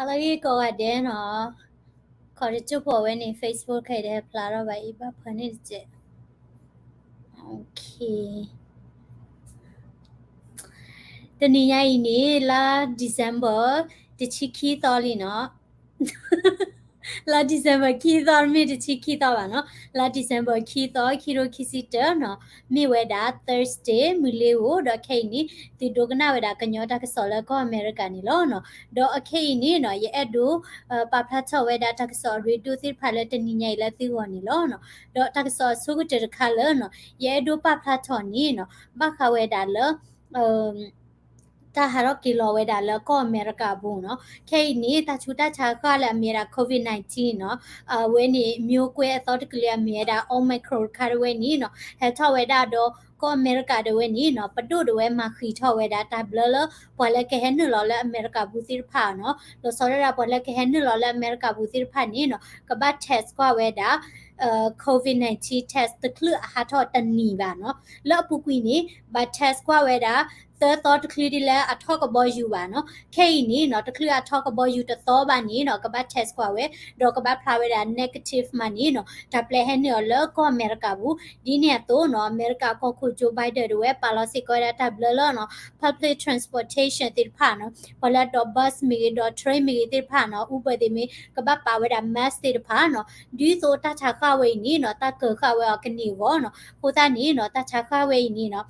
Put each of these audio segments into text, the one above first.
ဟါလၢအဂ့ၤကိးဂၤဒဲးနီၤ, ခီတကၠိၢ်ဖိဝဲန့ၣ် Facebook ခဲအံၤတဟဲဖျါထီၣ်ဘၣ်အံၤ ဘၣ်ဖၢန့ၣ်တစဲး. တနံၤညါအံၤန့ၣ် လါ December တဆံခံသီလံနီၤ. လါ December ခံသီတမ့ၢ်တဆံခံသီဘၣ်နီၤ, လါ December ခံသီ ခံကထိခံဆံတၢနီၤ, မ့ၢ်ဝဲဒၣ် Thursday မုၢ်လ့ၤဧိၤ, ဒီးခဲအံၤန့ၣ် သုဒိကနၣ်ဝဲဒၣ်ကညီတၢ်ကစီၣ်လၢကီၢ်အမဲရကၤန့ၣ်လီၤနီၤ. ဒီးအခဲအံၤန့ၣ်နီၤ ယအဲၣ်ဒိး ပာ်ဖျါထီၣ်ဝဲဒၣ်တၢ်ကစီၣ်အရ့ဒိၣ်သ့ၣ်တဖၣ်လၢတနံၤညါအံၤလၢသုဂီၢ်န့ၣ်လီၤနီၤ. ဒီးတၢ်ကစီၣ်အဆိကတၢၢ်တခါလၢနီၤ ယအဲၣ်ဒိးပာ်ဖျါထီၣ်န့ၣ်နီၤ ဘၣ်ဃးဝဲဒၣ်လၢ တၢ်ဟးထီၣ်က့ၤလီၤဝဲဒၣ်လၢကီၢ်အမဲရကၤအပူၤနီၤ. ခဲအံၤန့ၣ် တၢ်ဆူးတၢ်ဆါဃၣ်လၢအမ့ၢ်ဝဲဒၣ် COVID nineteen နီၤ, အဝဲန့ၣ်မျိုးကွဲအသီတကလုာ်အမ့ၢ်ဝဲဒၣ် Omicron တခါဒၣ်ဝဲန့ၣ်နီၤ ဟဲထီၣ်ဝဲဒၣ်ဒီး ကီၢ်အမဲရကၤဒၣ်ဝဲန့ၣ်နီၤ ပဒိၣ်ဒၣ်ဝဲမၤဃံးထီၣ်ဝဲဒၣ်တၢ်ဘျၢလၢ ပှၤလၢကဟဲနုာ်လီၤလၢအမဲရကၤပူၤသ့ၣ်တဖၣ်နီၤ, လီၤဆီဒၣ်တၢ် ပှၤလၢကဟဲနုာ်လီၤလၢအမဲရကၤပူၤသ့ၣ်တဖၣ်န့ၣ်နီၤ ကဘၣ် test ကွၢ်ဝဲဒၣ် COVID nineteen test တချုးအဟးထီၣ်တနံၤဘၣ်နီၤ. လၢအပူၤကွံာ်န့ၣ် ဘၣ် test ကွၢ်ဝဲဒၣ် သၢသီတချုးဒ်လၢအထီၣ်ကဘီယူၤဘၣ်နီၤ. ခဲအံၤန့ၣ်နီၤ တချုးအထီၣ်ကဘီယူၤတသီဘၣ်န့ၣ်နီၤ ကဘၣ် test ကွၢ်ဝဲ ဒီးကဘၣ်ဖျါဝဲဒၣ် negative မးန့ၣ်နီၤ တၢ်ပျဲဟဲနုာ်အီၤလၢကီၢ်အမဲရကၤပူၤ. ဒ်န့ၣ်အသိးနီၤ အမဲရကၤကီၢ်ခိၣ် Joe Biden ဒၣ်ဝဲ ပာ်လီၤစ့ၢ်ကီးဝဲဒၣ်တၢ်ဘျၢလၢနီၤ public transportation သ့ၣ်တဖၣ်နီၤ ပှၤလၢအဒိး bus မ့ၢ်ဂ့ၤ ဒိး train မ့ၢ်ဂ့ၤသ့ၣ်တဖၣ်နီၤ Uber သ့ၣ်မ့ၢ် ကဘၣ်ပာ်ဝဲဒၣ် mask သ့ၣ်တဖၣ်နီၤ. ဒ်သိးတၢ်ဆါဃၣ်ဝဲအံၤန့ၣ်နီၤ တၢ်ကၢၤဃာ်ဝဲအီၤကန့ၢ်အဂီၢ်နီၤ. အဃိသတးန့ၣ်နီၤ တၢ်ဆါဃၣ်ဝဲအံၤန့ၣ်နီၤ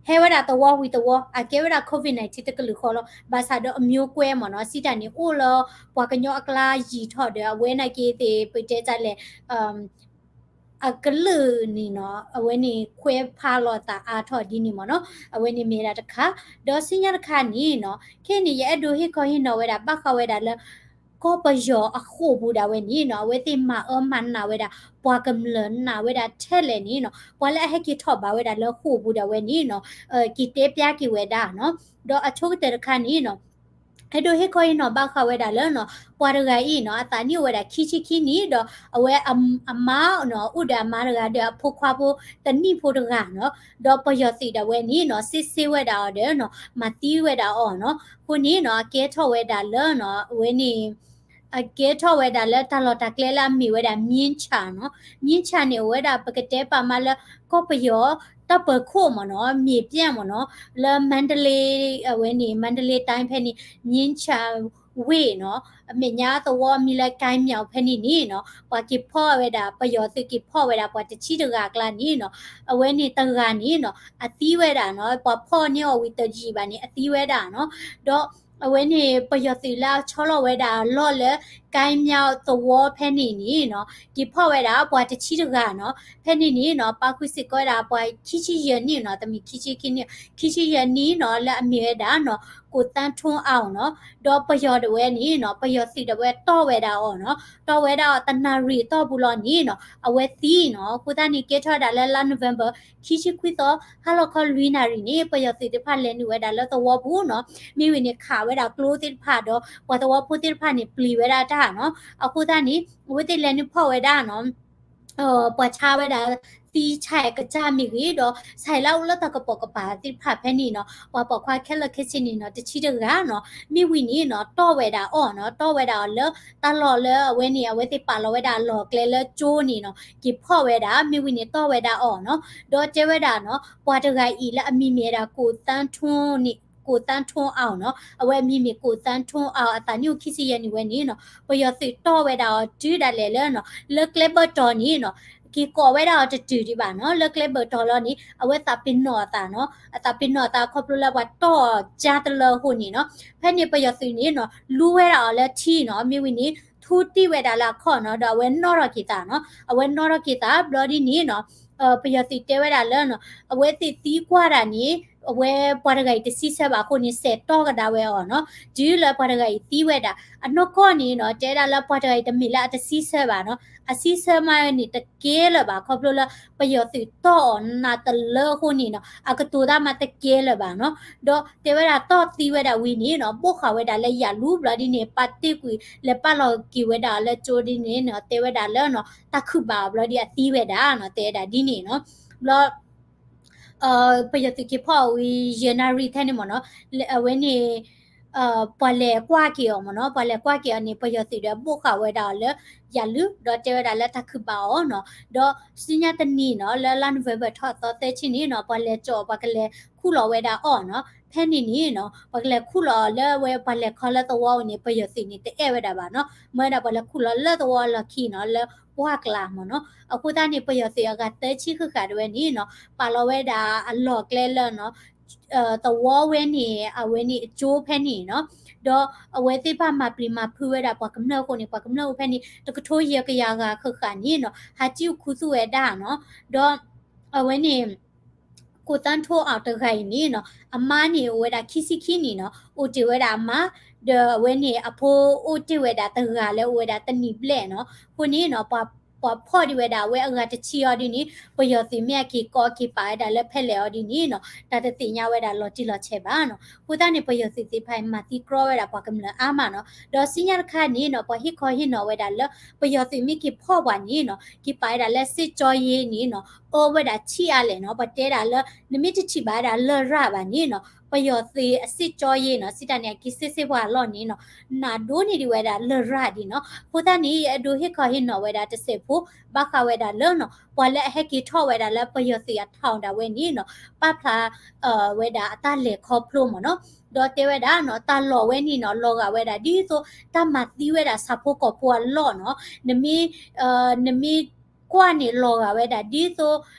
ဟဲဝဲဒၣ်သဝီဝံၤသဝီ အကဲဝဲဒၣ် COVID nineteen တကလုာ်ဃီလီၤ. ဘၣ်ဆၣ်ဒီးအမျိုးကွဲမ့ၢ်နီၤ စံးတၢ်န့ၣ် အိၣ်လၢပှၤကညီအကျါယံာ်ထီၣ်ဒီး အဝဲနာ်က့သ့ၣ် ပတဲတၢ်လဲၣ် အကလုာ်န့ၣ်နီၤ အဝဲန့ၣ်ခွဲးဖးလီၤသးအါထီၣ်ဒ်န့ၣ်မ့ၢ်နီၤ. အဝဲန့ၣ်မ့ၢ်ဝဲဒၣ်တခါ ဒီးဆူညါတခါန့ၣ်နီၤ ခဲအံၤန့ၣ် ယအဲၣ်ဒိးဟ့ၣ်ခီဟ့ၣ်နီၤဝဲဒၣ် ဘၣ်ဃးဝဲဒၣ်လၢ ကီၢ်ပယီၤအဃိာ်ပူၤဒၣ်ဝဲန့ၣ်နီၤ အဝဲသ့ၣ်မၤအၢမၤနးဝဲဒၣ် ပှၤကမျၢၢ်နာ်ဝဲဒၣ်ထဲလဲၣ်န့ၣ်နီၤ ပှၤလၢအဟဲက့ၤထီၣ်ဘၣ်ဝဲဒၣ်လၢဃိာ်ပူၤဒၣ်ဝဲန့ၣ်နီၤ က့ၤတဲပျါက့ၤဝဲဒၣ်နီၤ. ဒီးအဆိကတၢၢ်တခါန့ၣ်နီၤ အဲၣ်ဒိးဟ့ၣ်ခီဟ့ၣ်နီၤဘၣ်ဃးဝဲဒၣ်လၢနီၤ ပှၤတဂၤအံၤနီၤ အသးနံၣ်အိၣ်ဝဲဒၣ်ခံဆံခံနံၣ် ဒီးအဝဲ အမါနီၤ အိၣ်ဒီးအမါတဂၤဒီးအဖိခွါဖိတနံၣ်ဖိတဂၤနီၤ ဒီးပယီၤသုးဒၣ်ဝဲန့ၣ်နီၤ စ့စ့ဝဲဒၣ်အီၤဒီးနီၤ မၤသံဝဲဒၣ်အီၤနီၤ. အဃိန့ၣ်နီၤ အကဲထီၣ်ဝဲဒၣ်လၢနီၤ အဝဲန့ၣ် အကဲထီၣ်ဝဲဒၣ်လၢတၢ်လီၢ်တၢ်ကျဲလၢအမ့ၢ်ဝဲဒၣ် မြင်းခြံ နီၤ. မြင်းခြံ န့ၣ် အိၣ်ဝဲဒၣ်ပကတဲပာ်မးလၢ ကီၢ်ပယီၤ တၢ်ပၢၤခိၣ်မ့ၢ်နီၤ မြေပြန့် မ့ၢ်နီၤ လၢ Mandalay အဝဲန့ၣ် Mandalay တိုင်း ဖဲန့ၣ် မြင်းခြံ ဝ့ၢ်နီၤ အမဲာ်ညါသဝီမံၤလၢ ကိုင်းမြောက် ဖဲန့ၣ်န့ၣ်နီၤ ပှၤက့ၤဖီၣ်ဝဲဒၣ် ပယီၤသုးက့ၤဖီၣ်ဝဲဒၣ်ပှၤတဆံတဂၤအကျါန့ၣ်နီၤ အဝဲန့ၣ်တဂၤန့ၣ်နီၤ အသံဝဲဒၣ်နီၤ ပှၤဖီၣ်န့ၢ်အီၤဝံၤတယံာ်ဘၣ်န့ၣ် အသံဝဲဒၣ်နီၤ. ဒီးအဝဲန့ၣ် ပယီၤသုးလၢအဆီလီၤဝဲဒၣ်အလီၢ်လၢ ကိုင်းမြောက် သဝီဖဲန့ၣ်န့ၣ်နီၤ က့ၤဖီၣ်ဝဲဒၣ်ပှၤတဆံတဂၤနီၤ ဖဲန့ၣ်န့ၣ်နီၤ ပာ်ဃုာ်စ့ၢ်ကီးဝဲဒၣ်ပှၤခံဆံယဲၢ်နံၣ်နီၤ တမ့ၢ်ခံဆံခံနံၣ် ခံဆံယဲၢ်နံၣ်နီၤ လၢအမ့ၢ်ဝဲဒၣ်နီၤ ကိုသန်းထွန်းအောင် နီၤ. ဒီးပယီၤဒၣ်ဝဲန့ၣ်နီၤ ပယီၤသုးဒၣ်ဝဲတီၢ်ဝဲဒၣ်အီၤနီၤ တီၢ်ဝဲဒၣ်အီၤတနၣ်ရံၣ်အတီၢ်ပူၤလီၤန့ၣ်နီၤ အဝဲသံနီၤ. အဃိသတးန့ၣ် ကဲထီၣ်ဝဲဒၣ်လၢလါ November ခံဆံခွံသီ ဟါလီၤခီလွံၢ်နၣ်ရံၣ်န့ၣ် ပယီၤသုးသ့ၣ်တဖၣ်လဲၤနုာ်ဝဲဒၣ်လၢသဝီပူၤနီၤ မ့ၢ်ဝံၤန့ၣ် ခးဝဲဒၣ်ကျိသ့ၣ်တဖၣ်ဒီး ပှၤသဝီဖိသ့ၣ်တဖၣ်န့ၣ် ပျံၤဝဲဒၣ်တၢ်နီၤ. အဃိသတးန့ၣ် အဝဲသ့ၣ်လဲၤနုာ်ဖီၣ်ဝဲဒၣ်နီၤ ပှၤဆါဝဲဒၣ်သံဆဲးကစၢ်မ့ၢ်ဂ့ၤ ဒီးဆဲးလၢအအိၣ်လၢတၢ်ကပိာ်ကပၤသ့ၣ်တဖၣ်ဖဲန့ၣ်နီၤ ပှၤပိာ်ခွါခဲလၢာ်ခဲဆ့န့ၣ်နီၤ တဆံတဂၤနီၤ မ့ၢ်ဝံၤန့ၣ်နီၤ တီၢ်ဝဲဒၣ်အီၤနီၤ တီၢ်ဝဲဒၣ်အီၤလၢတၢ်လီၢ်လၢအဝဲန့ၣ် အဝဲသ့ၣ်ပာ်လီၤဝဲဒၣ်အလီၢ်အကျဲလၢကၠိန့ၣ်နီၤ က့ၤဖီၣ်ဝဲဒၣ် မ့ၢ်ဝံၤန့ၣ်တီၢ်ဝဲဒၣ်အီၤနီၤ ဒီးတဲဝဲဒၣ်နီၤ ပှၤတဂၤအံၤလၢအမံၤမ့ၢ်ဝဲဒၣ် ကိုသန်းထွန်းန့ၣ် ကိုသန်းထွန်းအောင် နီၤ အဝဲအမံၤမ့ၢ် ကိုသန်းထွန်းအောင် အသးနံၣ်အိၣ်ခံဆံယဲၢ်နံၣ်ဝဲန့ၣ်နီၤ ပယီၤသုးတီၢ်ဝဲဒၣ်အီၤတုၤဒၣ်လဲာ်လၢနီၤ လၢကျဲဘၢၣ်တီၤန့ၣ်နီၤ က့ၤကိးဝဲဒၣ်အီၤတတုၤဒံးဘၣ်နီၤ လၢကျဲဘၢၣ်တီၤလီၤန့ၣ် အဝဲသးပ့ၤနီၣ်အသးနီၤ အသးပ့ၤနီၣ်အသးခီဖျိလၢပှၤတီၢ်အီၤကၢတလၢအဃိန့ၣ်နီၤ ဖဲန့ၣ်ပယီၤသုးန့ၣ်နီၤ လူဝဲဒၣ်အီၤလၢထံနီၤ မ့ၢ်ဝံၤန့ၣ် ထူတံၢ်ဝဲဒၣ်လၢအခီၣ်နီၤ ဒီးအဝဲနီၣ်ထီၣ်က့ၤသးနီၤ အဝဲနီၣ်ထီၣ်က့ၤသး ဘျီဒ်န့ၣ်နီၤ ပယီၤသုးတဲဝဲဒၣ်လၢနီၤ အဝဲသ့ၣ်သံကွၢ်တၢ်န့ၣ် အဝဲပှၤတဂၤအံၤတဆံဆၢဘၣ်အဃိန့ၣ် စဲးတီၢ်ကဒါဝဲအီၤနီၤ တုၤလၢပှၤတဂၤအံၤသံဝဲဒၣ် အနီၢ်ကီၢ်န့ၣ်နီၤ တဲဒၣ်လၢပှၤတဂၤအံၤတမ့ၢ်လၢအတဆံဆၢဘၣ်နီၤ အဆံဆၢမးန့ၣ်တကဲလၢၤဘၣ် ခီဖျိလၢပယီၤသုးတီၢ်အီၤနးတလၢအဃိန့ၣ်နီၤ အကတိၤတၢ်မးတကဲလၢၤဘၣ်နီၤ ဒီးတဲဝဲဒၣ်တီၢ်သံဝဲဒၣ်ဝံၤန့ၣ်နီၤ ဘိၣ်ဃာ်ဝဲဒၣ်လၢယၤလူၤဘျီဒ်န့ၣ် ပာ်တ့ၢ်ကွံာ်လဲၤပာ်လီၤက့ၤဝဲဒၣ်လၢကၠိဒ်န့ၣ်နီၤ တဲဝဲဒၣ်လၢနီၤ တၢ်ခုၣ်ဘၣ်အီၤဘျီဒ်အသံဝဲဒၣ်နီၤ တဲဝဲဒၣ်ဒ်န့ၣ်နီၤ ဘျီ ပယီၤသုးက့ၤဖီၣ်အီၤဝံၤ ယဲၢ်နၣ်ရံၣ်ထဲန့ၣ်မ့ၢ်နီၤ အဝဲန့ၣ် ပှၤလဲၤကွၢ်က့ၤအီၤမ့ၢ်နီၤ, ပှၤလဲၤကွၢ်က့ၤအီၤန့ၣ် ပယီၤသုးဒီးဘိးဃာ်ဝဲဒၣ်အီၤလၢယၤလုၢ် ဒီးတဲဝဲဒၣ်လၢတၢ်ခုၣ်ဘၣ်အီၤနီၤ, ဒီးဆူညါတနံၤနီၤ လၢလါ November ထီၣ်အသီသၢဆံန့ၣ်နီၤ ပှၤလဲၤကၠီၤ ပှၤကလဲၤခူၣ်လီၤဝဲဒၣ်အီၤနီၤ, ဖဲန့ၣ်န့ၣ်နီၤ ပှၤကလဲၤခူၣ်လီၤအီၤလၢဝဲပှၤလဲၤခီလၢသဝီန့ၣ် ပယီၤသုးန့ၣ် တအဲၣ်ဝဲဒၣ်ဘၣ်နီၤ, မ့ၢ်ဝဲဒၣ်ပှၤလဲၤခူၣ်လီၤလၢသဝီအလီၢ်ခံနီၤ လၢပှၢ်ကျါမ့ၢ်နီၤ, အဃိသတးန့ၣ် ပယီၤသုးအဂၤသၢဆံဃၣ်ဃၣ်တဝဲန့ၣ်နီၤ ပာ်လီၤဝဲဒၣ်အလီၢ်ကျဲလၢနီၤ သဝီဝဲန့ၣ် အဝဲန့ၣ်အကၠိဖဲန့ၣ်နီၤ, ဒီးအဝဲသ့ၣ်ဘၣ်မၤပျံၤမၤဖုးဝဲဒၣ်ပှၤကမျၢၢ်အဃိန့ၣ် ပှၤကမျၢၢ်အိၣ်ဖဲန့ၣ် တကထိယဲၢ်ကယၤဂၤဃၣ်ဃၣ်န့ၣ်နီၤ ဟးစံၣ်အိၣ်ခူသူၣ်ဝဲဒၣ်နီၤ, ဒီးအဝဲန့ၣ် ကိးသၣ်ထိၣ်အီၤတဂၤအံၤန့ၣ်နီၤ အမါန့ၣ်အိၣ်ဝဲဒၣ်ခံဆံခံနံၣ်နီၤ အိၣ်တ့ၢ်ဝဲဒၣ်အမါ, ဒီးအဝဲန့ၣ်အဖိအိၣ်တ့ၢ်ဝဲဒၣ်တဂၤလၢအိၣ်ဝဲဒၣ်တနံၣ်ဘျဲၣ်နီၤ, အဃိန့ၣ်နီၤ ပှၤ ပှၤဖီၣ်ဒံးဝဲဒၣ်အဝဲအဂၤတဆံအီၤဒ်န့ၣ် ပယီၤသုးမ့ၢ်အက့ၤကိးက့ၤပာ်ဝဲဒၣ်လၢဖဲလဲၣ်အီၤဒ်န့ၣ်နီၤ တၢ်တသ့ၣ်ညါဝဲဒၣ်လီၤတံၢ်လီၤဆဲးဘၣ်နီၤ, အဃိသတးန့ၣ် ပယီၤသုးသ့ၣ်တဖၣ်အံၤမၤသံကြီဝဲဒၣ်ပှၤကမျၢၢ်အါမးနီၤ, ဒီးဆူညါတခါန့ၣ်နီၤ ပှၤဟ့ၣ်ခီဟ့ၣ်နီၤဝဲဒၣ်လၢ ပယီၤသုးမ့ၢ်က့ၤဖီၣ်ပှၤန့ၣ်နီၤ က့ၤပာ်ဝဲဒၣ်လၢစစ်ကြောရေးန့ၣ်နီၤ အၢဝဲဒၣ်ထံၣ်အါလဲၣ်နီၤ, ပှၤတဲဒၣ်လၢ နမ့ၢ်တထံၣ်ဘၣ်ဝဲဒၣ်လရာ်ဘၣ်န့ၣ်နီၤ ပယီၤသုးအစစ်ကြောရေးနီၤ စံးတၢ်န့ၣ် အက့ၤစ့စ့ပှၤအလီၢ်န့ၣ်နီၤ နဒိးန့ၢ်ဒံးဝဲဒၣ်လရာ်ဒံးနီၤ, အဃိသတးန့ၣ် ယအဲၣ်ဒိးဟ့ၣ်ခီဟ့ၣ်နီၤဝဲဒၣ်တစဲးဖိ ဘၣ်ဃးဝဲဒၣ်လၢနီၤ ပှၤလၢအဟဲက့ၤထီၣ်ဝဲဒၣ်လၢပယီၤသုးအထီၣ်ဒၣ်ဝဲန့ၣ်နီၤ ပာ်ဖျါ ဝဲဒၣ်အတၢ်လဲၤခီဖျိမ့ၢ်နီၤ, ဒီးတဲဝဲဒၣ်နီၤ တၢ်လီၢ်ဝဲန့ၣ်နီၤ လီၤဂာ်ဝဲဒၣ်ဒ်သိး တၢ်မၤသံဝဲဒၣ်ဆၣ်ဖိကီၢ်ဖိအလီၢ်နီၤ, နမ့ၢ် နမ့ၢ်ကွၢ်န့ၣ်လီၤဂာ်ဝဲဒၣ်ဒ်သိး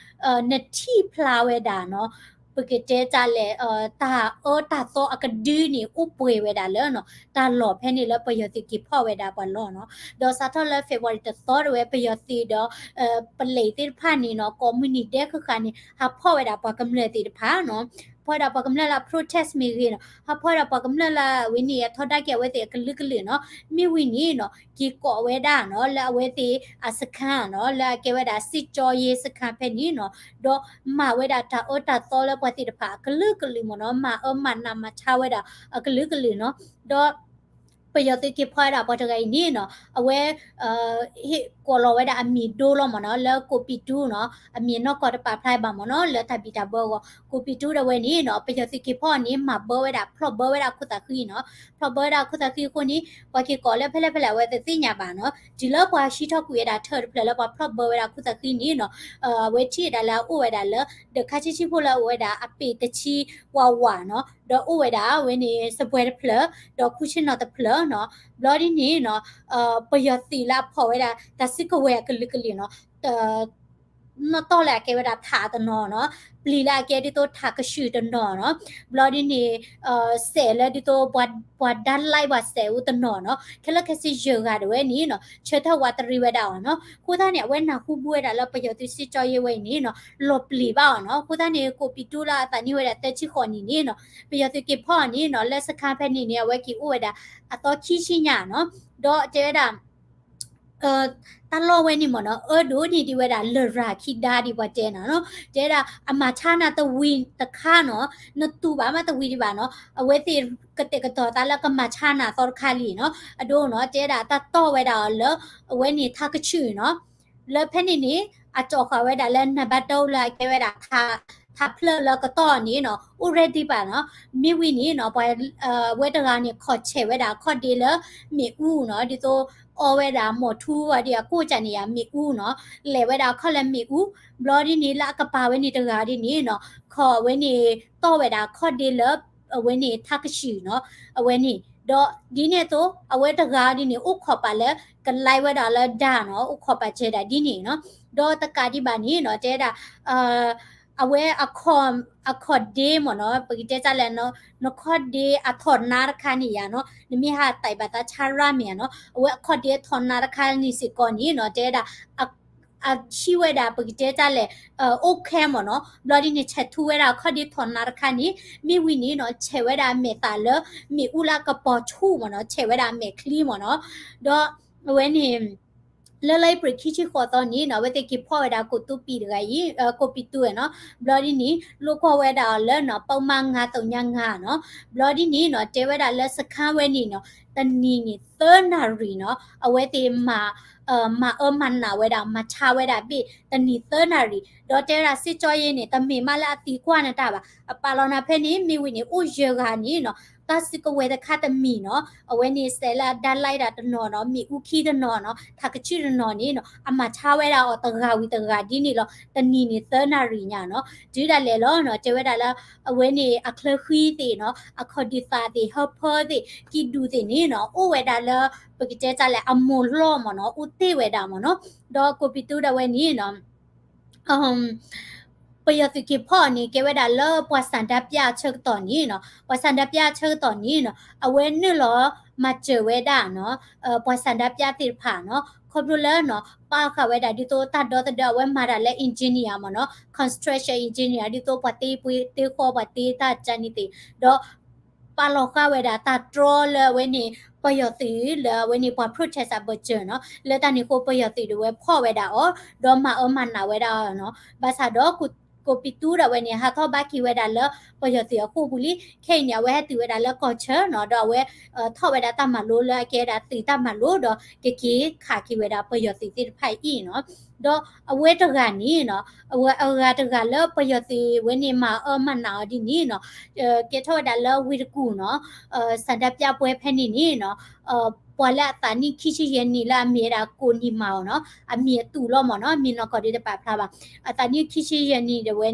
နထံၣ်ဖျါဝဲဒၣ်နီၤ ပကတဲတၢ်လဲၣ် တၢ်အၢတၢ်သီအကဒုန့ၣ် အိၣ်ပှဲၤဝဲဒၣ်လၢနီၤ တၢ်လီၢ်ဖဲန့ၣ်လၢပယီၤသုးက့ၤဖီၣ်ဝဲဒၣ်ပှၤလီၢ်နီၤ, ဒီးစးထီၣ်လၢ February တသီတဝဲ ပယီၤသုးဒီး ပလဲၤသ့ၣ်တဖၣ်န့ၣ်နီၤ ကိးမုၢ်နံၤဒဲးဃၣ်ဃၣ်န့ၣ် ဟးဖီၣ်ဝဲဒၣ်ပှၤကမျၢၢ်သ့ၣ်တဖၣ်နီၤ, ဖီၣ်ဝဲဒၣ်ပှၤကမျၢၢ်လၢ protest မ့ၢ်ဂ့ၤနီၤ ဟးဖီၣ်ဝဲဒၣ်ပှၤကမျၢၢ်လၢအဝဲန့ၣ် အထီဒါက့ၤအဝဲသ့ၣ်အကလုာ်ကလုာ်နီၤ, မ့ၢ်ဝံၤန့ၣ်နီၤ က့ၤကိးဝဲဒၣ်နီၤ လၢအဝဲသ့ၣ်အစခန်းနီၤ လၢအကဲဝဲဒၣ်စစ်ကြောရေးစခန်းဖဲန့ၣ်နီၤ, ဒီးမၤဝဲဒၣ်တၢ်အၢတၢ်သီလၢပှၤသ့ၣ်တဖၣ်အကလုာ်ကလုာ်မ့ၢ်နီၤ, မၤအၢမၤနးမၤဆါဝဲဒၣ်အကလုာ်ကလုာ်နီၤ, ဒီး ပယီၤသုးက့ၤဖီၣ်ဝဲဒၣ်ပှၤတဂၤအံၤန့ၣ်နီၤ အဝဲ ဟ့ၣ်ကိးလီၤဝဲဒၣ်အမံၤဒိလီၤမ့ၢ်နီၤ လၢကိးပံၤတူနီၤ, အမံၤနီၢ်ကီၢ်တပာ်ဖျါဘၣ်မ့ၢ်နီၤ လၢတၢ်ဘံၣ်တၢ်ဘၢအဂီၢ်, ကိးပံၤတူတဝဲန့ၣ်နီၤ ပယီၤသုးက့ၤဖီၣ်န့ၣ် မၤဘၢဝဲဒၣ် ဖျီၣ်ဘၢဝဲဒၣ်ခိၣ်သးဃံနီၤ, ဖျီၣ်ဘၢဝဲဒၣ်ခိၣ်သးဃံအဃိန့ၣ် ပှၤက့ၤကိးလၢဖဲလဲၣ်ဖဲလဲၣ်အဝဲတသ့ၣ်ညါဘၣ်နီၤ, တုၤလၢပှၤဟံးထီၣ်ကွံာ်ဝဲဒၣ်ထၢၣ်တဖျၢၣ်လၢပှၤဖျီၣ်ဘၢဝဲဒၣ်ခိၣ်သးဃံန့ၣ်နီၤ အဝဲထံၣ်ဝဲဒၣ်လၢအအိၣ်ဝဲဒၣ်လၢ ဒီးခါဆံးဆံးဖိလၢအအိၣ်ဝဲဒၣ်အပ့ၤတဆံဝးဝးနီၤ, ဒီးအိၣ်ဝဲဒၣ်ဝဲန့ၣ် စပွဲတဖျၢၣ် ဒီးခူၣ်ဆ့ၣ်နီၤတဖျၢၣ်နီၤ, ဘျီဒ်န့ၣ်နီၤ ပယီၤသုးလၢအဖီၣ်ဝဲဒၣ် တၢ်စုကဝဲၤအကလုာ်ကလုာ်နီၤ, နီၣ်တီၢ်လၢအကဲဝဲဒၣ်ထးတနီၤနီၤ, ပျံၤလၢအကဲဒ်သိးထးကဆူၣ်တနီၤနီၤ, ဘျီဒ်န့ၣ် စဲးလၢဒ်သိး ပှၤဒါလိုက်ပှၤစဲးအိၣ်တနီၤနီၤ, ခဲလၢာ်ခဲဆ့ယဲၢ်ဂၤတဝဲန့ၣ်နီၤ ဆၢထၢၣ်ဝးတရံးဝဲဒၣ်အီၤနီၤ, အဃိသတးန့ၣ် အဝဲနၢ်ဟူဘူၣ်ဝဲဒၣ်လၢပယီၤသုးစစ်ကြောရေးဝဲအံၤန့ၣ်နီၤ လီၤပျံၤဘၣ်အီၤနီၤ, အဃိသတးန့ၣ် ကိးပံၤတူလၢအသးနံၣ်ဝဲဒၣ်သၢဆံဃိးနံၣ်န့ၣ်နီၤ ပယီၤသုးက့ၤဖီၣ်အီၤန့ၣ်နီၤ လၢစခန်းဖဲန့ၣ်န့ၣ် အဝဲက့ၤအိၣ်ဝဲဒၣ်အသီခံဆံညါနီၤ, ဒီးတဲဝဲဒၣ် တၢ်လီၢ်ဝဲန့ၣ်မ့ၢ်နီၤ အၢဒိၣ်န့ၢ်ဒံးဝဲဒၣ်လရာ်ခံဒါဒံးပှၤတဲနၤနီၤ, တဲဒၣ်အမၤဆါနၤတဝံၤတခါနီၤ, နတူၢ်ဘၣ်မးတဝံၤဒံးဘၣ်နီၤ, အဝဲသ့ၣ်ကတဲာ်ကတီၤသးလၢကမၤဆါနၤသီတခါလံနီၤ, အဒိနီၤ တဲဒၣ်တၢ်တီၢ်ဝဲဒၣ်အီၤလၢ အဝဲန့ၣ်ထးကဆူၣ်နီၤ, လၢဖဲန့ၣ်န့ၣ် အကၠီဃာ်ဝဲဒၣ်လၢနဘၣ်တၢ်လၢအကဲဝဲဒၣ် ထးဖျၢၣ်လၢကတီၢ်န့ၣ်နီၤ အိၣ် ready ဘၣ်နီၤ, မ့ၢ်ဝံၤန့ၣ်နီၤ ပှၤ ဝဲတဂၤန့ၣ် ခိးဆဲးဝဲဒၣ်အခီၣ်ဒ့လၢမ့ၣ်အူနီၤ, ဒ်သိး အီဝဲဒၣ်မိၢ်ထူဝဲဒၣ်အကိၣ်ကၢ်န့ၣ်ယါ မ့ၣ်အူနီၤ, လဲၤဝဲဒၣ်အခီၣ်လၢမ့ၣ်အူ, ဘျီဒ်န့ၣ် လၢအကပၤဝဲန့ၣ်တဂၤဒ်န့ၣ်နီၤ ခိးဝဲန့ၣ် တီၢ်ဝဲဒၣ်အခီၣ်ဒ့လၢ အဝဲန့ၣ်ထးကဆူၣ်နီၤ, အဝဲန့ၣ် ဒီးဒ်န့ၣ်အသိး အဝဲတဂၤဒ်န့ၣ် အိၣ်ခိးပာ်လၢ ကလဲဝဲဒၣ်လၢဒါနီၤ, အိၣ်ခိးပာ်စဲးဒၣ်ဒ်န့ၣ်နီၤ, ဒီးတကးဒံးဘၣ်န့ၣ်နီၤ တဲဒၣ် အဝဲ အခီၣ်ဒ့မ့ၢ်နီၤ, ပကတဲတၢ်လဲၣ် နခီၣ်ဒ့အထီၣ်နါတခါန့ၣ်ယါနီၤ, နမ့ၢ်ဟးသံဘၣ်သးဆါရၣ်မ့ၢ်ဧါနီၤ, အဝဲအခီၣ်ဒ့ထီၣ်နါတခါန့ၣ်စ့ၢ်ကီးန့ၣ်နီၤ တဲဒၣ် အဟံးဝဲဒၣ် ပကတဲတၢ်လဲၣ် အိၣ်ခဲမ့ၢ်နီၤ, ဘျီဒ်န့ၣ် ဆဲးထူဝဲဒၣ်အခီၣ်ဒ့ထီၣ်နါတခါန့ၣ်, မ့ၢ်ဝံၤန့ၣ်နီၤ ဆဲးဝဲဒၣ်မဲာ်သးလၢ မ့ၣ်အူလၢကပီၤဆူၣ်မ့ၢ်နီၤ, ဆဲးဝဲဒၣ်မဲာ်ချံမ့ၢ်နီၤ, ဒီးအဝဲန့ၣ် လၢလါအ့ဖြ့ၣ်ခံဆံဃိးသီန့ၣ်နီၤ အဝဲသ့ၣ်က့ၤဖီၣ်ဝဲဒၣ်ကိးတူပံၤတဂၤအံၤ, ကိးပံၤတူနီၤ, ဘျီဒ်န့ၣ် လိၣ်ကွီၢ်ဝဲဒၣ်အီၤလၢနီၤ ပီမး ငါးသုညါငါးနီၤ, ဘျီဒ်န့ၣ်နီၤ တဲဝဲဒၣ်လၢစခန်းဝဲန့ၣ်နီၤ တနံၤန့ၣ် သၢနၣ်ရံၣ်နီၤ အဝဲသ့ၣ် မၤအၢမၤနးဝဲဒၣ် မၤဆါဝဲဒၣ်ဘ့ၣ် တနံၤသၢနၣ်ရံၣ်, ဒီးတဲဝဲဒၣ်စစ်ကြောရေးန့ၣ် တမ့ၢ်မးလၢအသံကွၢ်နတၢ်ဘၣ်, အပာ်လီၤနၤဖဲန့ၣ် မ့ၢ်ဝံၤန့ၣ် အိၣ်ယဲၢ်ဂၤန့ၣ်နီၤ တၢ်စုကဝဲၤတခါတမံၤနီၤ, အဝဲန့ၣ်စဲးလၢအဒါလိုက်ဒၣ်တနီၤနီၤ, မ့ၣ်အူခံတနီၤနီၤ, ထးကဆူၣ်တနီၤန့ၣ်နီၤ, အမၤဆါဝဲဒၣ်အီၤတဂၤဝံၤတဂၤဒ်န့ၣ်လီၤ. တနံၤန့ၣ်သၢနၣ်ရံၣ်ညါနီၤ, တုၤဒၣ်လဲာ်လီၤနီၤ, တဲဝဲဒၣ်လၢ အဝဲန့ၣ်အချၢဃံသ့ၣ်နီၤ, အခီၣ်ဒုးသးသ့ၣ်, ဟၢဖၢသ့ၣ်, ကံၣ်ဒူၣ်သ့ၣ်န့ၣ်နီၤ, အိၣ်ဝဲဒၣ်လၢ ပကတဲတၢ်လဲၣ် အမိၢ်လီၢ်မ့ၢ်နီၤ, အိၣ်တ့ၢ်ဝဲဒၣ်မ့ၢ်နီၤ, ဒီးကိးပံတူးဒၣ်ဝဲန့ၣ်နီၤ ပယီၤသုးက့ၤဖီၣ်န့ၣ် ကဲဝဲဒၣ်လၢပှၤဆန္ဒပြအဆၢကတီၢ်န့ၣ်နီၤ, ပှၤဆန္ဒပြအဆၢကတီၢ်န့ၣ်နီၤ, အဝဲနုာ်လီၤမၤစၢၤဝဲဒၣ်နီၤ, ပှၤဆန္ဒပြသ့ၣ်တဖၣ်နီၤ, ခီဖျိလၢနီၤ, ပာ်ဃာ်ဝဲဒၣ်ဒ်သိးတၢ်ဒီသဒၢ အဝဲမၤတၢ်လၢ engineer မ့ၢ်နီၤ, construction engineer ဒ်သိးပှၤတ့ပှ့ၤတ့ဃီ ပှၤတ့တၢ်ကန့ၣ်သ့ၣ်, ဒီး ပာ်လီၤဃာ်ဝဲဒၣ်တၢ်တြီလၢအဝဲန့ၣ် ပယီၤသုးလၢအဝဲန့ၣ်ပှၤ protest အဘၢၣ်စၢၤနီၤ, လၢတၢ်န့ၣ်အဃိ ပယီၤသုးဒၣ်ဝဲဖီၣ်ဝဲဒၣ်အီၤ, ဒီးမၤအၢမၤနးဝဲဒၣ်အီၤနီၤ, ဘၣ်ဆၣ်ဒီး ကိးပံတူးဒၣ်ဝဲန့ၣ် ဟးထီၣ်ဘၣ်က့ၤဝဲဒၣ်လၢပယီၤသုးအဃိပူၤလံ, ခဲအံၤန့ၣ် အဝဲဟဲတုၤဝဲဒၣ်လၢကီၢ်ဆၢနီၤ, ဒီးအဝဲ ထီၣ်ဝဲဒၣ်တၢ်မၤလိလၢအကဲဝဲဒၣ်သုးတၢ်မၤလိ ဒီးကက့ၤခးက့ၤဝဲဒၣ်ပယီၤသုးသ့ၣ်တဖၣ်အံၤနီၤ, ဒီးအဝဲတဂၤန့ၣ်နီၤ, အဝဲအဂၤတဂၤလၢပယီၤသုးဝဲန့ၣ်မၤအၢမၤနးအီၤဒ်န့ၣ်နီၤ, ကဲထီၣ်ဝဲဒၣ်လၢဝ့ၢ်တကူၣ်နီၤ, ဆန္ဒပြပွဲဖဲန့ၣ်န့ၣ်နီၤ, ပှၤလၢအသးနံၣ်ခံဆံယဲၢ်နံၣ်လၢအမ့ၢ်ဝဲဒၣ်ကိးနံၤမၤအီၤနီၤ, အမံၤအတူးလီၤမ့ၢ်နီၤ, မ့ၢ်နီၢ်ကီၢ်ဒ်တပာ်ဖျါဘၣ်, အသးနံၣ်ခံဆံယဲၢ်နံၣ်ဒၣ်ဝဲ,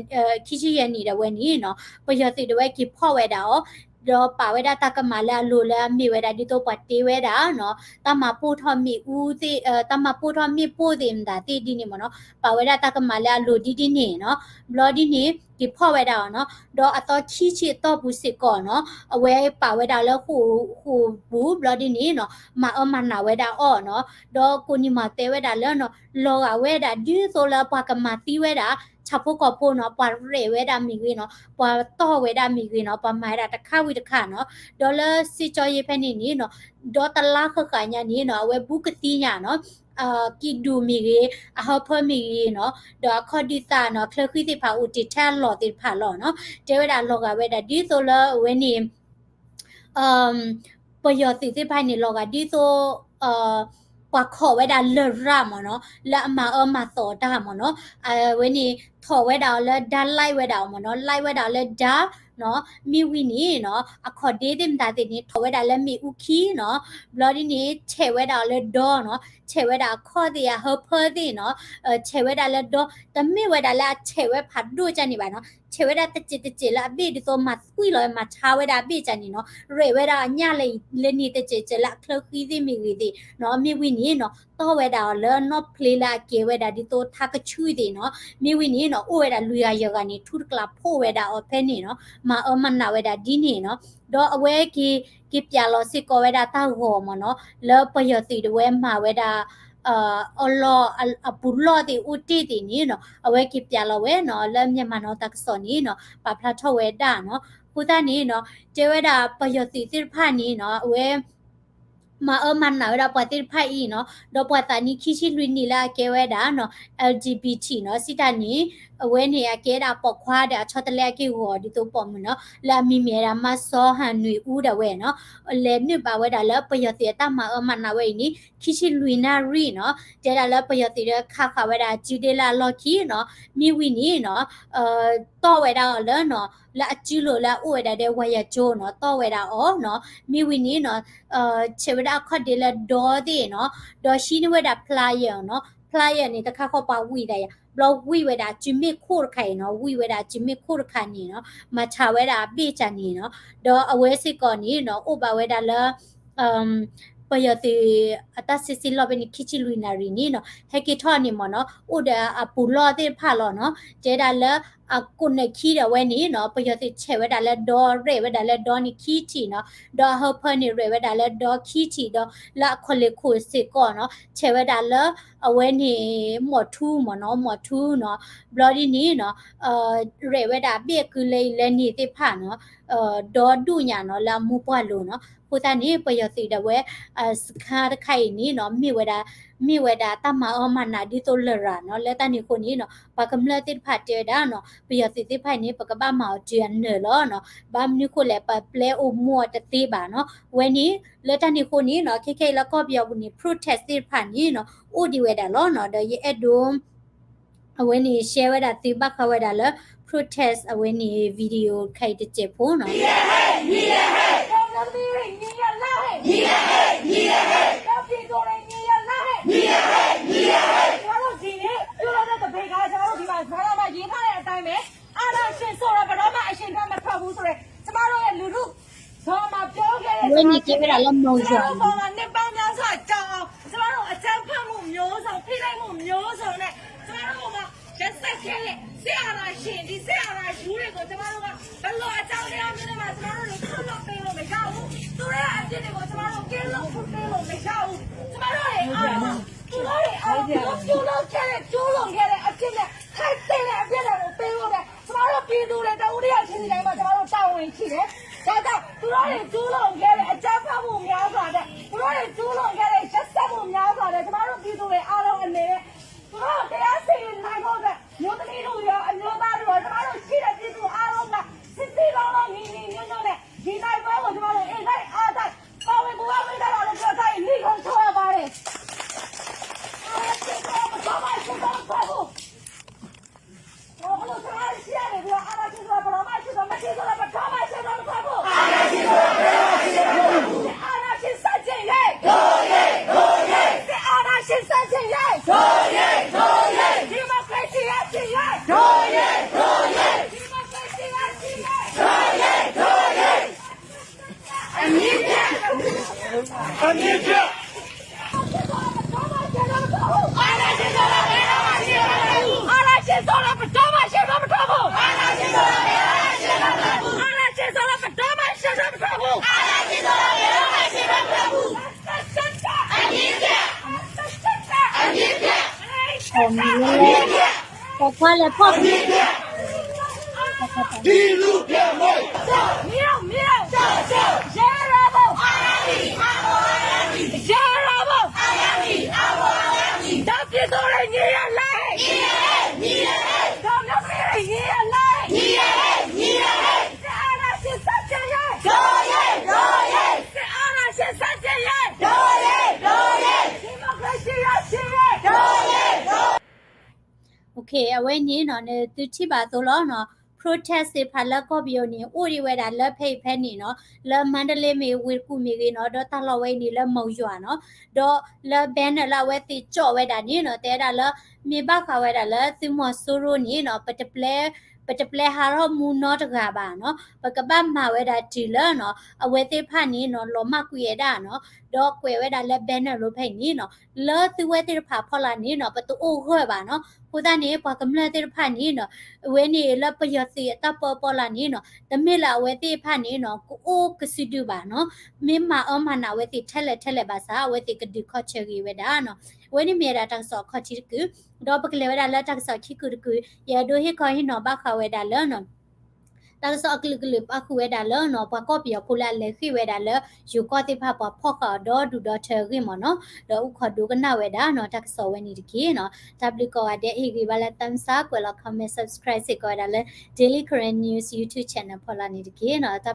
ခံဆံယဲၢ်နံၣ်ဒၣ်ဝဲန့ၣ်နီၤ, ပယီၤသုးဒၣ်ဝဲက့ၤဖီၣ်ဝဲဒၣ်အီၤ, ဒီးပာ်ဝဲဒၣ်တၢ်ကမၣ်လၢအလိၤလၢအမ့ၢ်ဝဲဒၣ်ဒ်သိးပှၤတ့ဝဲဒၣ်နီၤ, တၢ်မၤပိၢ်ထီၣ်မ့ၣ်အူသ့ၣ်, တၢ်မၤပိၢ်ထီၣ်မ့ၣ်ပိၢ်သ့ၣ်မတၤသ့ၣ်ဒ်န့ၣ်မ့ၢ်နီၤ, ပာ်ဝဲဒၣ်တၢ်ကမၣ်လၢအလိၤဒ်ဒ်န့ၣ်နီၤ, ဘျီဒ်န့ၣ် က့ၤဖီၣ်ဝဲဒၣ်အီၤနီၤ, ဒီးအသီခံဆံအတီၢ်ပူၤစ့ၢ်ကီးနီၤ, အဝဲပာ်ဝဲဒၣ်လၢဃိာ်ပူၤ ဘျီဒ်န့ၣ်နီၤ, မၤအၢမၤနးဝဲဒၣ်အီၤနီၤ, ဒီးကိးနံၤမၤတဲဝဲဒၣ်လၢနီၤ, လီၤဂာ်ဝဲဒၣ်ဒ်သိးလၢပှၤကမၤသံဝဲဒၣ် ဆၣ်ဖိကီၢ်ဖိနီၤ, ပှၤရဲၣ်ဝဲဒၣ်မ့ၢ်ဂ့ၤနီၤ, ပှၤတီၢ်ဝဲဒၣ်မ့ၢ်ဂ့ၤနီၤ, ပှၤမၤဝဲဒၣ်တခါဝံၤတခါနီၤ, ဒီးလၢစ့ကၠီယ့ဖဲန့ၣ်န့ၣ်နီၤ, ဒီးတလါဃၣ်ဃၣ်ညါန့ၣ်နီၤ, အဝဲဘူးကသံညါနီၤ, ကံၣ်ဒူၣ်မ့ၢ်ဂ့ၤ, အဟၢဖၢမ့ၢ်ဂ့ၤနီၤ, ဒီးအခီၣ်ဒုးသးနီၤ, ချၢဃံသ့ၣ်တဖၣ်အိၣ်တ့ၢ်ထဲအလီၢ်သ့ၣ်တဖၣ်လီၤနီၤ, တဲဝဲဒၣ်လီၤဂာ်ဝဲဒၣ်ဒ်သိးလၢအဝဲန့ၣ် ပယီၤသုးသ့ၣ်တဖၣ်န့ၣ် လီၤဂာ်ဒ်သိး ပှၤခိးဝဲဒၣ်လရာ်မ့ၢ်နီၤ, လၢအမၤအၢမၤသီတၢ်မ့ၢ်နီၤ, အဝဲန့ၣ် ထိးဝဲဒၣ်အီၤလၢဒါ like ဝဲဒၣ်အီၤမ့ၢ်နီၤ, like ဝဲဒၣ်အီၤလၢဒါနီၤ, မ့ၢ်ဝံၤန့ၣ်နီၤ, အခီၣ်ဒ့သ့ၣ်မတၤသ့ၣ်န့ၣ် ထိးဝဲဒၣ်လၢမ့ၣ်အူခံနီၤ, ဘျီဒ်န့ၣ် ထဲးဝဲဒၣ်အီၤလၢဒီနီၤ, ထဲးဝဲဒၣ်အခီၣ်သ့ၣ်အဟၢဖၢသ့ၣ်နီၤ, ထဲးဝဲဒၣ်လၢဒီ, တမ့ၢ်ဝဲဒၣ်လၢအထဲးဝဲဖးဒိၣ်ကန့ၣ်ဘၣ်နီၤ, ထဲးဝဲဒၣ်တစဲးတစဲးလၢအဘ့ၣ်ဒ်သိးမၤသွံၣ်လီၤမၤဆါဝဲဒၣ်အဘ့ၣ်ကန့ၣ်နီၤ, ရဲၣ်ဝဲဒၣ်အညၣ်လၢန့ၣ်တစဲးတစဲးလၢအချၢဃံသ့ၣ်မ့ၢ်ဂ့ၤသ့ၣ်နီၤ, မ့ၢ်ဝံၤန့ၣ်နီၤ, တီၢ်ဝဲဒၣ်အီၤလၢနီၣ်ဖျ့လၢအကဲဝဲဒၣ်ဒ်သိးထးကဆူၣ်သ့ၣ်နီၤ, မ့ၢ်ဝံၤန့ၣ်နီၤ, အိၣ်ဝဲဒၣ်လွံၢ်ဂၤယဲၢ်ဂၤန့ၣ် ထူတကျးဖှိၣ်ဝဲဒၣ်အီၤဖဲန့ၣ်နီၤ, မၤအၢမၤနးဝဲဒၣ်ဒ်န့ၣ်နီၤ, ဒီးအဝဲက့ၤ က့ၤပျးလီၤစ့ၢ်ကီးဝဲဒၣ်တၢ်ဂီၤမ့ၢ်နီၤ, လၢပယီၤသုးဒၣ်ဝဲမၤဝဲဒၣ် အလီၢ်အပူၤလီၢ်သ့ၣ်အိၣ်တ့ၢ်သ့ၣ်န့ၣ်နီၤ, အဝဲက့ၤပျးလီၤဝဲနီၤ, လၢ Myanmar Now တၢ်ကစီၣ်န့ၣ်နီၤ, ပာ်ဖျါထီၣ်ဝဲဒၣ်နီၤ, အဃိသတးန့ၣ်နီၤ, တဲဝဲဒၣ်ပယီၤသုးသ့ၣ်တဖၣ်န့ၣ်နီၤ, အဝဲ မၤအၢမၤနးဝဲဒၣ်ပှၤသ့ၣ်တဖၣ်အံၤနီၤ, ဒီးပှၤသးနံၣ်ခံဆံလွံၢ်နံၣ်လၢအကဲဝဲဒၣ်နီၤ, L G B T နီၤ, စံးတၢ်န့ၣ် အဝဲန့ၣ်အကဲဒၣ်ပိာ်ခွါဒီးအဆီတလဲအက့ၢ်အဂီၤဒ်သိးပိာ်မုၣ်နီၤ, လၢအမံၤမ့ၢ်ဝဲဒၣ် မၤစီဟၤနွံအူဒၣ်ဝဲနီၤ, လဲၤနုာ်ဘၣ်ဝဲဒၣ်လၢပယီၤသုးအတၢ်မၤအၢမၤနးဝဲအံၤန့ၣ် ခံဆံလွံၢ်နၣ်ရံၣ်နီၤ, တဲဒၣ်လၢပယီၤသုးဒီးခးဃာ်ဝဲဒၣ်အစုဒ့လၢအလီၢ်ခံနီၤ, မ့ၢ်ဝံၤန့ၣ်နီၤ တီၢ်ဝဲဒၣ်အီၤလၢနီၤ, လၢအစုလိၤလၢအအိၣ်ဝဲဒၣ်ဒီးဝါယၤကၠိနီၤ, တီၢ်ဝဲဒၣ်အီၤနီၤ, မ့ၢ်ဝံၤန့ၣ်နီၤ, ဆဲးဝဲဒၣ်အခီၣ်ဒ့လၢဒီသ့ၣ်နီၤ, ဒီးဟံးန့ၢ်ဝဲဒၣ် plier နီၤ, plier န့ၣ် တခါဃီပှၤဝံၣ်ဒၣ်ယၤ, ဘျီဝံၣ်ဝဲဒၣ်အစုမ့ၣ်ခိၣ်တခါအံၤနီၤ, ဝံၣ်ဝဲဒၣ်အစုမ့ၣ်ခိၣ်တခါန့ၣ်နီၤ, မၤဆါဝဲဒၣ်အဘ့ၣ်ကန့ၣ်နီၤ, ဒီးအဝဲစ့ၢ်ကီးန့ၣ်နီၤ, အိၣ်ဘၣ်ဝဲဒၣ်လၢ ပယီၤသုးအတၢ်စံးစ့ၢ်လီၢ်ဖဲန့ၣ် ခံဆံလွံၢ်နၣ်ရံၣ်န့ၣ်နီၤ, ဟဲက့ၤထီၣ်န့ၣ်မ့ၢ်နီၤ, အိၣ်ဒီးအပူၤလီၢ်သ့ၣ်တဖၣ်လီၤနီၤ, တဲဒၣ်လၢ အကိးနၢၣ်ခံဒီးဝဲန့ၣ်နီၤ, ပယီၤသုးဆဲးဝဲဒၣ်လၢဒီ, ရဲၣ်ဝဲဒၣ်လၢဒီန့ၣ်ခံထံၣ်နီၤ, ဒီးအဟၢဖၢန့ၣ် ရဲၣ်ဝဲဒၣ်လၢဒီခံထံၣ်, ဒီးလၢအခီၣ်လ့ၢ်ခိၣ်စ့ၢ်ကီးနီၤ, ဆဲးဝဲဒၣ်လၢ အဝဲန့ၣ် မီၢ်ထူမ့ၢ်နီၤ, မီၢ်ထူနီၤ, ဘျီဒ်န့ၣ်နီၤ, ရဲၣ်ဝဲဒၣ်အဘ့ၣ်အကုလၢအံၤလၢန့ၣ်သ့ၣ်တဖၣ်နီၤ, ဒီဒူၣ်ညါနီၤ လၢအမိၢ်ပှၢ်လိၤနီၤ, အဃိသတးန့ၣ် ပယီၤသုးဒၣ်ဝဲ စခါတခါအံၤန့ၣ်နီၤ, မ့ၢ်ဝဲဒၣ်, မ့ၢ်ဝဲဒၣ်တၢ်မၤအၢမၤနးဒ်သိးလရာ်နီၤ, လၢတၢ်န့ၣ်အဃိန့ၣ်နီၤ, ပှၤကမျၢၢ်သ့ၣ်တဖၣ်တဲဝဲဒၣ်နီၤ, ပယီၤသုးသ့ၣ်တဖၣ်အံၤန့ၣ် ပကဘၣ်မၤအီၤတုၤအနၢၤလီၤနီၤ, ဘၣ်မနုၤဃိလဲၣ် ပပျဲအိၣ်မူအီၤတသ့ဘၣ်နီၤ, ဝဲန့ၣ် လၢတၢ်န့ၣ်အဃိန့ၣ်နီၤ, ခဲခဲအံၤလၢကီၢ်ပယီၤပူၤန့ၣ် protest သ့ၣ်တဖၣ်န့ၣ်နီၤ, အိၣ်ဒံးဝဲဒၣ်လီၤနီၤ, ဒီးယအဲၣ်ဒိး အဝဲန့ၣ် share ဝဲဒၣ်သုဘၣ်ဃးဝဲဒၣ်လၢ protest အဝဲန့ၣ် video ခဲအံၤတစဲးဖိနီၤ. ပြည်သူတွေ ညီရဲ့လမ်းဟဲ့ ညီရဲ့ဟဲ့ ညီရဲ့ဟဲ့ ပြည်သူတွေ ညီရဲ့လမ်းဟဲ့ ညီရဲ့ဟဲ့ ညီရဲ့ဟဲ့ ကျွန်တော်တို့ ဒီနေ့ ပြုလုပ်တဲ့ သပိတ်က ကျွန်တော်တို့ ဒီမှာ ဆန္ဒပြ ရေးထားတဲ့အတိုင်းပဲ အာဏာရှင်ဆိုတာ ဘယ်တော့မှ အရှင်ဘက်မထွက်ဘူးဆိုတဲ့ ကျမတို့ရဲ့ လူထု ဒီမှာ ပြောခဲ့တဲ့ စကားတွေနဲ့ ကျမတို့ နှစ်ပေါင်းများစွာ ကြာအောင် ကျမတို့ အကြမ်းဖက်မှု မျိုးစုံ ဖိနှိပ်မှု မျိုးစုံနဲ့ ကျမတို့က ရက်စက်ခဲ့တဲ့ စစ်အာဏာရှင် ဒီစစ်အာဏာရှင်တွေကို ကျမတို့က ဘယ်လိုအကြောင်းတရားမျိုးနဲ့မှ ကျမတို့တွေ ခွင့်လွှတ်ပေးလို့မရဘူး။ သူတို့ရဲ့အပြစ်တွေကို ကျမတို့ ကင်းလွတ်ခွင့်ပေးလို့မရဘူး။ ကျမတို့တွေအားလုံးက သူတို့တွေအားလုံး သူတို့ကျူးလွန်ခဲ့တဲ့ ကျူးလွန်ခဲ့တဲ့ အပြစ်နဲ့ ထိုက်တန်တဲ့အပြစ်ဒဏ်ကို ပေးဖို့အတွက် ကျမတို့ပြည်သူတွေ တဦးတယောက်ချင်းစီတိုင်းမှာ ကျမတို့ တာဝန်ရှိတယ်။ ဒါကြောင့် သူတို့တွေ ကျူးလွန်ခဲ့တဲ့ အကြမ်းဖက်မှုများစွာနဲ့ သူတို့တွေ ကျူးလွန်ခဲ့တဲ့ ရက်စက်မှုများစွာနဲ့ ကျမတို့ပြည်သူတွေအားလုံးအနေနဲ့ သူတို့ကို တရားစီရင်နိုင်ဖို့အတွက် မျိုးသမီးထုရော အမျိုးသားထုရော ကျမတို့ရှိတဲ့ ပြည်သူအားလုံးက စည်စည်လုံးလုံး ညီညီညွတ်ညွတ်နဲ့ ဒီတိုက်ပွဲကို ကျမတို့ အင်တိုက်အားတိုက် ပါဝင်ပူးပေါင်းပေးကြပါလို့ ပြောကြားရင်း နိဂုံးချုပ်ရပါတယ်။ အာဏာရှင်ဆိုတာ ဘယ်တော့မှ အရှင်ဘက်မထွက်ဘူး။ ကျွန်တော်တို့ ကျမတို့ ရှေ့ကနေပြီးတော့ အာဏာရှင်ဆိုတာ ဘယ်တော့မှ အရှင်ဘက်မထွက်ဘူး။ အာဏာရှင်ဆိုတာ ဘယ်တော့မှ အရှင်ဘက်မထွက်ဘူး။ အာဏာရှင်ဆန့်ကျင်ရေး ဒို့ရေး ဒို့ရေး စစ်အာဏာရှင်ဆန့်ကျင်ရေး ဒို့ရေး ဒို့ရေး ဒီမိုကရေစီရရှိရေး ဒို့ရေး ဒို့ရေး ဒီမိုကရေစီရရှိရေး ဒို့ရေး ဒို့ရေး အမြင့်ပြတ် အမြင့်ပြတ် အာဏာရှင်ဆိုတာ ဘယ်တော့မှ ရှေ့ဘက်မထွက်ဘူး။ အာဏာရှင်ဆိုတာ ဘယ်တော့မှ ရှေ့ဘက်မထွက်ဘူး။ အာဏာရှင်ဆိုတာ ဘယ်တော့မှ ရှေ့ဘက်မထွက်ဘူး။ အာဏာရှင်ဆိုတာ ဘယ်တော့မှ ရှေ့ဘက်မထွက်ဘူး။ အာဏာရှင်ဆိုတာ ဘယ်တော့မှ ရှေ့ဘက်မထွက်ဘူး။ အမြင့်ပြတ် အမြင့်ပြတ် အမြင့်ပြတ် အမြင့်ပြတ် ဒီလူကဲမွဲ မင်းအောင် မင်းအောင် ရဲရဖို့ ရဲရဖို့ တောင်ပြည်သူတွေ ညီရဲ့လားဟဲ့ ညီရဲ့ဟဲ့ ညီရဲ့ဟဲ့ တောင်မြို့ပြည်တွေ ညီရဲ့လားဟဲ့ ညီရဲ့ဟဲ့ ညီရဲ့ဟဲ့ စစ်အာဏာရှင်ဆန့်ကျင်ရေး ဒို့ရေး ဒို့ရေး စစ်အာဏာရှင်ဆန့်ကျင်ရေး ဒို့ရေး ဒို့ရေး ဒီမိုကရေစီရရှိရေး ဒို့ရေး ဒို့ရေး Okay အဝဲန့ၣ်နီၤ နသုထံၣ်ဘၣ်အသိးလီၤနီၤ protest သ့ၣ်တဖၣ်လၢကီၢ်ပယီၤန့ၣ် အိၣ်ဒံးဝဲဒၣ်လၢဖဲအံၤဖဲန့ၣ်နီၤ လၢမါဒလ့မ့ၢ်ဂ့ၤ ဝ့ၢ်တကူၣ်မ့ၢ်ဂ့ၤနီၤ ဒီးတၢ်လီၢ်ဝဲအံၤန့ၣ်လၢမုၢ်ယွၤနီၤ ဒီးလၢ banner လၢအဝဲသ့ၣ်ကၠီၣ်ဝဲဒၣ်န့ၣ်နီၤ တဲဝဲဒၣ်လၢ မ့ၢ်ဘၣ်ဃးဝဲဒၣ်လၢသုးမီၤစိရိၤန့ၣ်နီၤ ပတပျဲ ပတပျဲဟးထီၣ်မူနီတဂၤဘၣ်နီၤ ပကဘၣ်မၤဝဲဒၣ်တုၤလၢနီၤ အဝဲသ့ၣ်တဖၣ်န့ၣ်နီၤ လီၤမၢ်ကွံာ်ဝဲဒၣ်နီၤ ဒီးကွဲးဝဲဒၣ်လၢ banner လၢဖဲအံၤန့ၣ်နီၤ လၢသုဝဲသ့ၣ်တဖၣ်အဖီလာ်န့ၣ်နီၤ ပတအိၣ်ဂၢၢ်ဘၣ်နီၤ အဃိသတးန့ၣ် ပှၤကမျၢၢ်သ့ၣ်တဖၣ်န့ၣ်နီၤ အဝဲန့ၣ်လၢပယီၤသုးအတၢ်ပၢပီလာ်န့ၣ်နီၤ တမ့ၢ်လၢအဝဲသ့ၣ်တဖၣ်န့ၣ်နီၤ ကအိၣ်ကစုဒုဘၣ်နီၤ မ့ၢ်မၤအၢမၤနးအဝဲသ့ၣ်ထဲလဲၣ်ထဲလဲၣ်ဘၣ်ဆၣ် အဝဲသ့ၣ်ကဒုးခီၣ်ဆၢဂ့ၤဝဲဒၣ်နီၤ အဝဲန့ၣ်မ့ၢ်ဝဲဒၣ်တၢ်ကစီၣ်အခီၣ်ထံးတကုာ် ဒီးပကလဲၤဝဲဒၣ်လၢတၢ်ကစီၣ်ခံကုာ်တကုာ် ယအဲၣ်ဒိးဟ့ၣ်ခီဟ့ၣ်နီၤဘၣ်ဃးဝဲဒၣ်လၢနီၤ တၢ်ကစီၣ်အကလုာ်ကလုာ်ပာ်ဃုာ်ဝဲဒၣ်လၢနီၤ ပှၤကီၢ်ပယီၤဖိလၢအလဲၤဃ့ၢ်ဝဲဒၣ်လၢ ယိၤကီၢ်သ့ၣ်တဖၣ်ပှၤဖီၣ်ဃာ်အီၤဒီဒူၣ်ဒီထၢအဂ့ၢ်မ့ၢ်နီၤ ဒီးအိၣ်ခိးဒိကနၣ်ဝဲဒၣ်နီၤ တၢ်ကစီၣ်ဝဲန့ၣ်တက့ၢ်နီၤ တၢ်ဘျုးကိးဂၤဒဲး ဟ့ၣ်ဂံၢ်ဘါလၢ thumbs up ကွဲးလီၤ comment subscribe စ့ၢ်ကီးဝဲဒၣ်လၢ Daily Karen News YouTube channel ဖီလာ်န့ၣ်တက့ၢ်နီၤ